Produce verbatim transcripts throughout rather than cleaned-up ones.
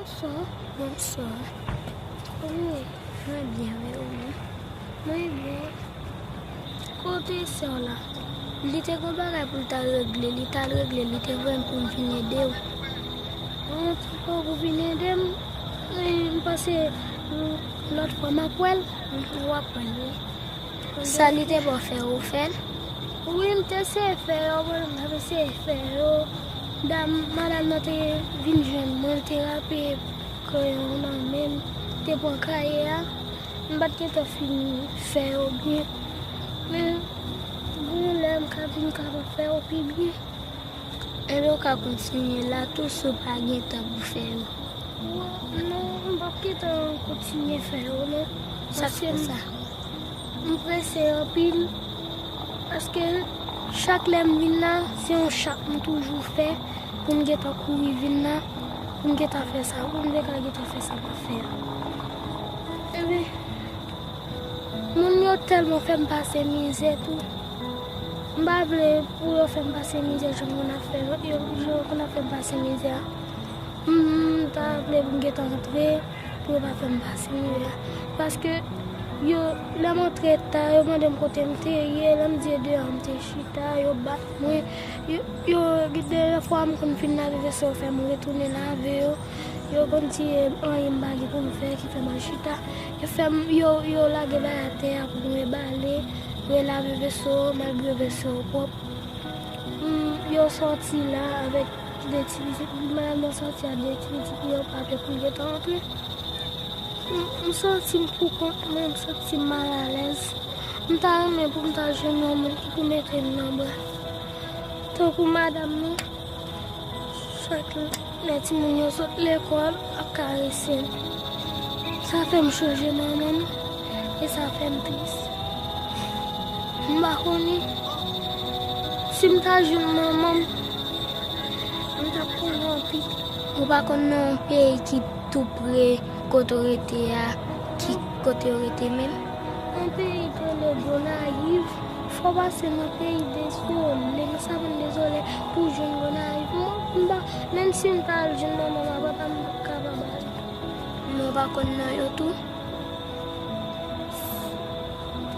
Bonswa. Bonswa. Kòman w ye? Mwen byen, wi, ou menm? Mwen byen. Kote sè w la? Li te gen bagay pou l t al regle, li t al regle, li te voye m pou m vin ede w. An, ti fò pou vin ede m? Wi, m panse, mm, lòt fwa m ap wè l. Mhm, w ap wè l, wi. Sa li te ba w fè, ou fè l? Wi, m te eseye fè yo, mwen, m t ap eseye fè yo. Dam, madanm nan te vin jwenn mwen, l te rape kreyon nan men m, te pran kaye a. M pa t gentan fini fè yo byen. Men, gen yon lè m ka vin kapab fè yo pi byen. Ebyen, ou ka kontinye la tou si w pa gen tan pou fè yo. Wa-, non, m p ap gentan kontinye fè yo, non. Sa k fè sa? M prese anpil, paske chak lè m vin la, se yon chak m toujou fè, pou m gentan kouri vin la, pou m gentan fè sa, pou m te ka gentan fè sa m ap fè a. Ebyen, moun yo tèlman fè m pase mizè tou. M pa vle pou yo fè m pase mizè jan yo konn ap fè, yo, yo konn ap fè m pase mizè a. M ta vle pou m gentan antre, pou yo pa fè m pase mizè a. Paske yo, lè m antre ta, yo mande m kote m te ye, lè m di yo deyò m te chita, yo bat mwen. Yo, yo, gen de fwa m konn fin lave veso, yo fè m retounen lave yo. Yo konn di anyen m pa gen pou m fè, ki fè m al chita. Yo fè m, yo, yo lage bagay atè a pou m rebale, relave veso, malgre veso pwòp. Mm, yo sòti la avèk de ti pitit. Madanm nan sòti ak de ti pitit, yo pa vle pou l gentan antre. M, m santi m pou kont mwen, m santi m malalèz. M ta renmen pou m ta jwenn yon moun ki pou mete m nan bra. Tankou madanm nan, chak lè timoun yo sot lekòl, ap karese m. Sa fè m chonje manman m, e sa fè m tris. M pa konnen si m ta jwenn manman m, m t ap konnen anpil. Ou pa konn nan yon peyi ki tou pre kote w rete a, ki kote w rete menm? Yon peyi ki rele Gonayiv. Fò w pase nan peyi dezole, nan savann dezole, pou w jwenn Gonayiv. Mwen, m pa, menm si m ta al jwenn manman m ak papa m, m p ap kapab ale. Men w pa konn non yo tou?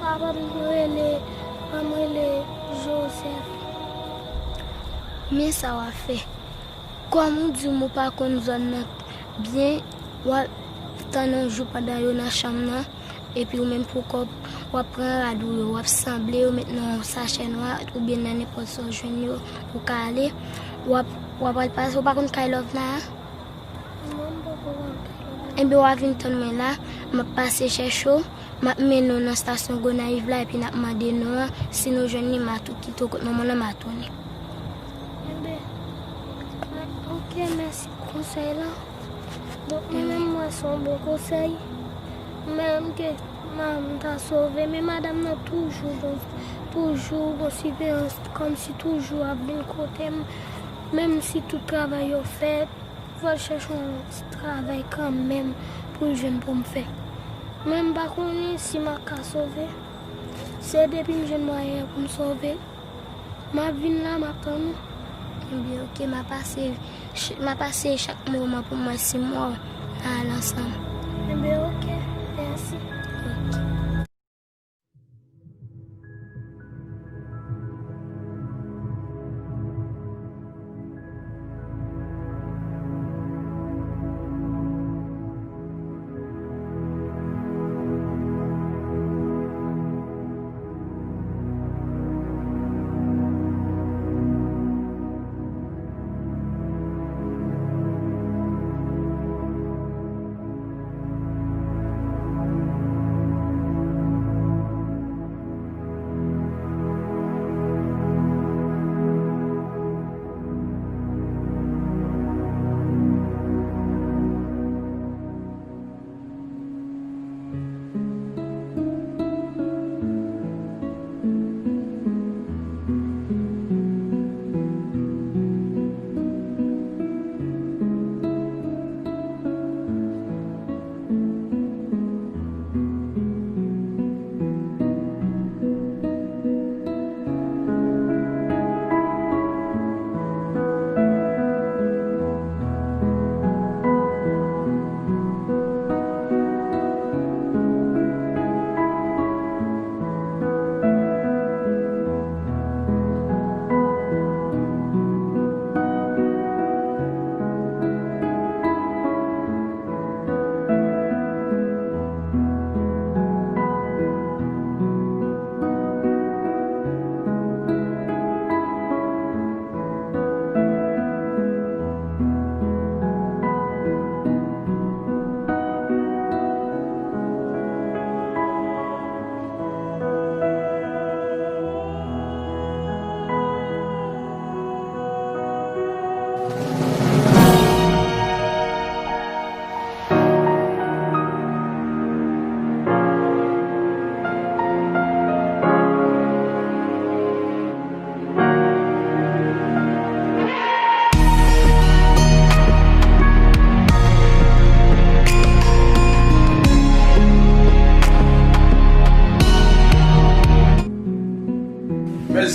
Papa m rele, papa m rele Joseph. Men sa w ap fè. Kòm ou di m ou pa konn zòn nan byen, w ap tann yon jou pandan yo nan chanm nan, epi ou menm pou kò w, w ap pran rad ou yo, w ap sanble yo met nan yon sachè nwa oubyen nan nenpòt sa w jwenn yo, ou ka ale, w ap, w ap al pase, ou pa konn kay Lòvna a? Non, m poko konn kay Lòvna. Enben, w a vin tann mwen la, m ap pase chèche w, m ap mennen w nan estasyon Gonayiv la, epi n ap mande non an, si nou jwenn li, m a tou kite w kot manman w lan, m a tounen. Enben, ok, mèsi pou konsèy la. Donk, mwen menm, m wè se yon bon konsèy. Menm ke m ta sove, men madanm nan toujou gon, toujou gon siveyans, kòmsi toujou ap vin kote m. Menm si tout travay yo fèt, fò l chèche yon ti travay kanmenm pou l jwenn pou m fè. Men m pa konnen si m ap ka sove. Se depi m jwenn mwayen pou m sove. M ap vin la, m ap tann ou. Enben, ok, m ap pase, ch-, m ap pase chak moman pou m wè si m wè w nan al ansanm. Enben, ok, mèsi. Ok.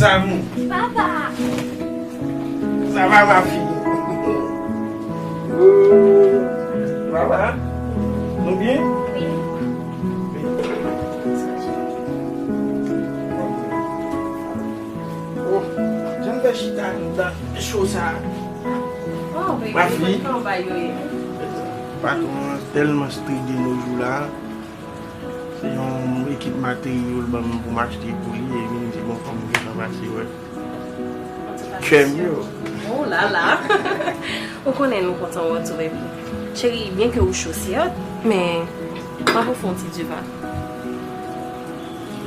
Amour. Papa. Ça va, ma fille? Oh, ça va? Nou byen? Wi. Oh, jan m fè chita anndan cho sa. Oh, baby, ma fille. Patwon an tèlman strik de nos jours la. Se yon ekip materyo l ban m pou m achte pou li, epi m di, bon, fò m gentan pase wè kè m yo. Oh la la. Ou konnen nou kontan wè w tou, baby. Cheri, byen ke ou cho, sèt, men m ap ofri w yon ti diven.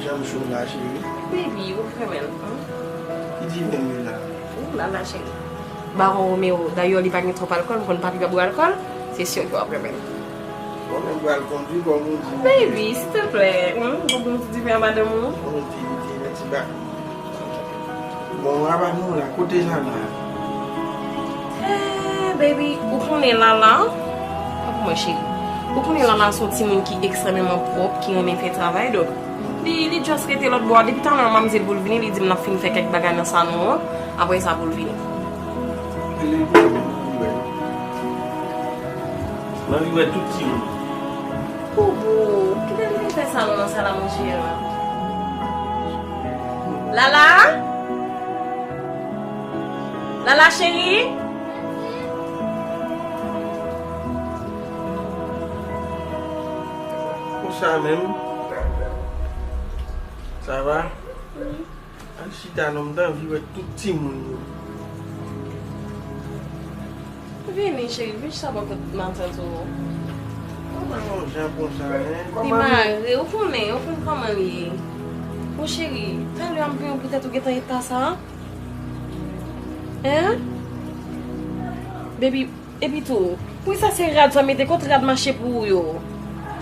Jan m cho la, cheri? Baby, ou renmen l, hmm? Ki diven m ye la? Oh la la, cheri. Baron Romeo, dayè li pa gen twòp alkòl, m konn papi pa bwè alkòl, se sèt ke w ap renmen. Mwen menm pral kondwi, kòm ou di. Baby, silteplè, hmm, ou bon ti diven a madanm ou? Yon ti, ti, yon ti ba. Bon, rabat nou la, kote Lala? Eh, baby, ou konnen Lala? Tanpri mwen, cheri. Ou konnen Lala se yon timoun ki ekstrèmeman pwòp, ki renmen fè travay, donk, li, li just rete lòt bò a. Depi talè, m ap di l pou l vini, li di m l ap fin fè kèk bagay nan salon an. Apre sa pou l vini. Rele pou mwen, m anvi wè l. M anvi wè tout timoun. Bobo, kite l vin fè salon nan sal a manje a. Lala? Lala cheri? Konsa menm? Sa va? Al chita non, m t anvi wè tout timoun yo. Vini, cheri, vin chita bò kot matant ou. Kòman yon jan konsa, en? Li mare, ou konnen, ou konn kòman li ye. Bon, cheri, talè a m vin pou tèt ou gentan eta sa? En? Baby, epi tou, poukisa se rad sa mete kot rad mache pou ou yo?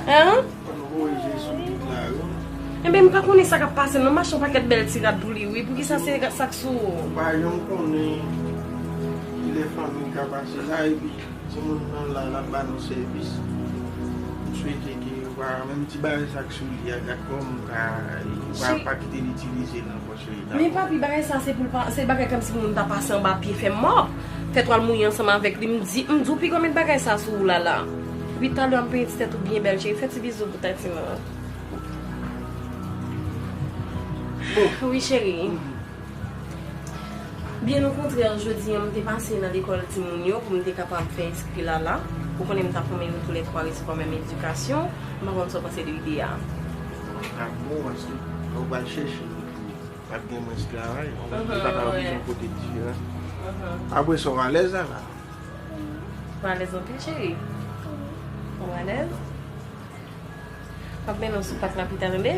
En? Konn voye je sou tout la, wi. Enben, m pa konnen sa k ap pase, non. M achte yon pakèt bèl ti rad pou li, wi. Poukisa se sa k sou ou? Ou pa janm konnen kilè fanmi ka pase la, epi timoun nan la, l ap ba nou sèvis. M swete ke ou pa, menm ti bagay sa k sou li a, gad kòman ou ka, ou pa, pa kite l itilize l ankò. Men papi, bagay sa se pou l pa, se bagay kòmsi pou moun ta pase anba pye fè mòp, fè twal mouye ansanm avèk li. M di, m di w piga w met bagay sa sou ou la la. Epi talè a m penyen ti tèt ou byen bèl, cheri. Fè ti bizou pou Tatina. Wi, cheri. Byen okontrè, jodi a m te pase nan lekòl timoun yo pou m te kapab fè enskri Lala. Ou konnen m t ap renmen yo toulètwa resevwa menm edikasyon. M pa konn sa w panse de ide a. Ap bon, paske lè w pral chèche l, w ap gen mwens travay. Ou pa ta bezwen pote diferan. Apre sa, w alèz la la? M alèz anpil, cheri. Ou alèz? M ap mennen w sou pak la pita, tande?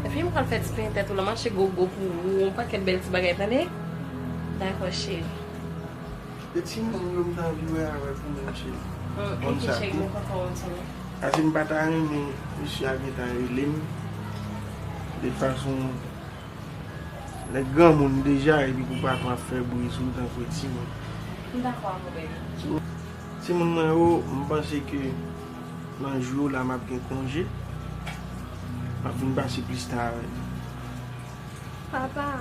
Epi m pral fè ti penyen tèt ou la, m achte gogo pou ou, yon pakèt bèl ti bagay, tande? Dakò, cheri. E timoun yo m t anvi wè avèk ou menm, cheri. Konn sa tou. Paske m pa ta renmen misye a gentan rele m de fason nèg granmoun deja, epi pou pa pran fè bri sou ou tankou timoun. M dakò avè w, baby. Timoun nan yo, m panse ke nan jou yo la m ap gen konje. M ap vin pase plis tan avè nou. Papa,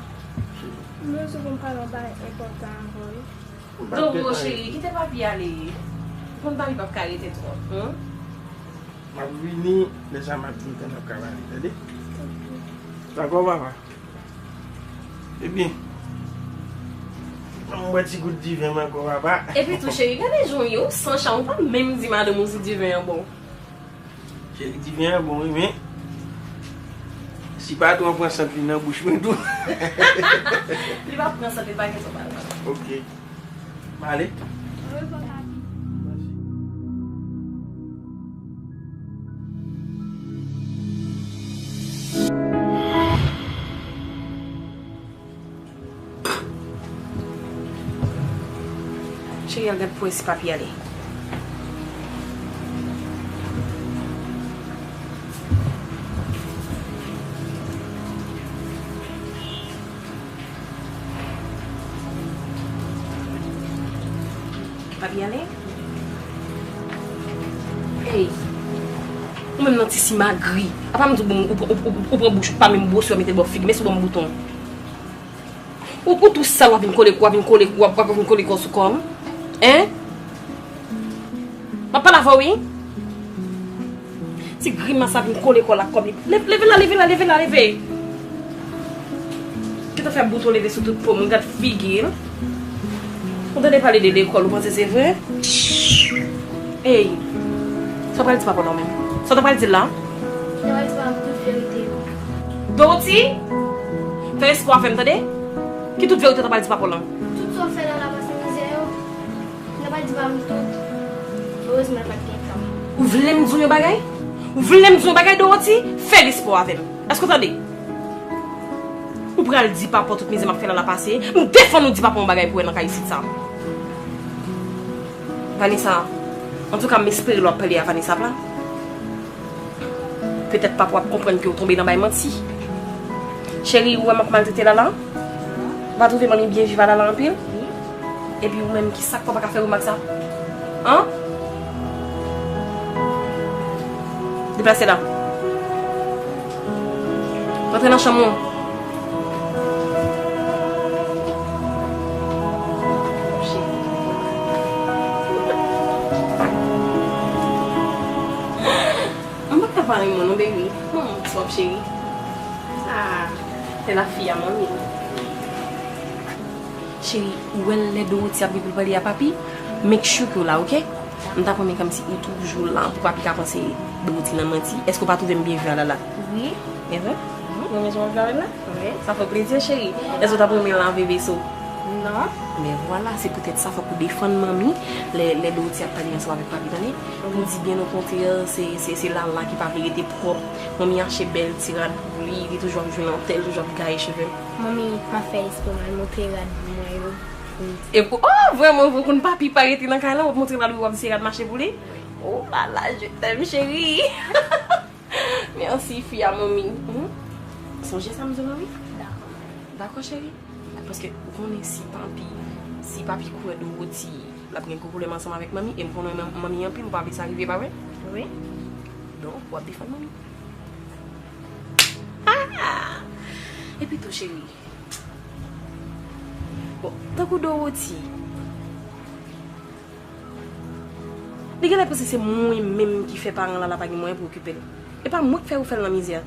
m bezwen pou m pale yon bagay enpòtan avè w, wi. Dodo, cheri, kite papi ale. Ou konn papi p ap ka rete twòp, hmm? M ap vini, lè sa m ap vini, n ap ka pale, tande? Dakò, papa? Ebyen, ban m bwè ti gout diven m ankò, papa. Epi tou, cheri, gade jan w ye, ou san cham, ou pa menm di madanm ou si diven an bon. Cheri, diven an bon, wi, men si patwon an pran sant li nan bouch mwen tou. Li p ap pran sant, li pa gen sa pale. Ok. M ale. Orevwa, papi. Cheri, al gad pou wè si papi ale. Papi ale? Ey! Ou menm nan ti simagri. Apa m di w, bon, ou, ou, ou, ou pran bouch ou pa menm bwose w mete bò figi, men si w ban m bouton. Ou, ou tou sal, w ap vin kole kou, w ap vin kole kou, w ap, w ap vin kole kò sou kò m. Hein? M ap pale avè w, wi. Ti grimas la vin kole kò l ak kò m li. Leve, leve la, leve la, leve la, leve. Gentan fè bouton leve sou tout po m, gad figi l. Ou tande pale de lekòl, ou panse se vre? Ey, sa w pral di papa w la menm? Sa w ta pral di l la? Mwen pral di papa m tout verite yo. Dorothy, fè espò avè m, tande? Ki tout verite w ta pral di papa w lan? Tout sa w fè la, la pase mizè yo. Mwen pral di papa m tout. Erezman l pa t gen tan. Ou vle m di w yon bagay? Ou vle m di w yon bagay, Dorothy? Fè respè w avè m. Èske w tande? Ou pral di papa w tout mizè m ap fè la, la pase. M defann ou di papa w yon bagay pou wè nan kay isit sa. Vanessa, antouka, m espere lè w ap pale a Vanessa la, petèt papa w ap konprann ke w tonbe nan bay manti. Cheri, ou wè m ap maltrete Lala? Ou pa twouve manmi byen viv a Lala anpil? Epi ou menm, kisa k fè w pa ka fè remak sa? An? Deplase la. Rantre nan chanm ou. Mwen pa ka pa renmen non, baby. Kòman w ap, cheri? Ah, c'est la fille à mommy. Cheri, ou wè lè Dorothy ap gen pou l pale a papi, make sure ke w la, oke? M ta renmen kòmsi ou toujou la pou papi ka panse Dorothy nan manti. Èske w pa twouve m byen viv a Lala? Wi. E vre? Ou renmen jan w ap viv avè l la? Wi. Sa fè w plezi, cheri. Èske w t ap renmen l lave veso? Non. Men vwala, se poutèt sa fòk ou defann manmi lè, lè Dorothy ap pale ansanm avèk papi, tande? Pou di byen okontrè, se, se, se Lala ki pa vle rete pwòp. Manmi achte bèl ti rad pou li, li toujou ap jwenn antè, li toujou ap gaye cheve l. Manmi, m ap fè espò m al montre rad mwen yo. E pou, oh, vrèman, vre konn papi pa rete nan kay la, w ap montre l al, w ap se rad mache pou li. Oh la la, je t'aime, chérie. Merci, fi a manmi. Hmm? Sonje sa m di w lan, wi. Dakò. Dakò, cheri. Paske ou konnen si papi, si papi kwè Dorothy, l ap gen gwo pwoblèm ansanm avèk manmi, e m konnen manmi anpil, ou pa vle sa rive, pa vre? Wi. Donk, w ap defann manmi. Ah! Epi tou, cheri, bon, tankou Dorothy, li genlè panse se mwen menm ki fè paran Lala pa gen mwayen pou okipe l. E pa mwen k fè yo fè l nan mizè.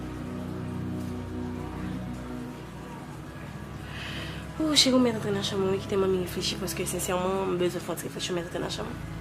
Oh, cheri, ou mèt antre nan chanm ou, wi, kite manmi reflechi, paske, sensèman, m bezwen fè yon ti refleksyon, mèt antre nan chanm ou.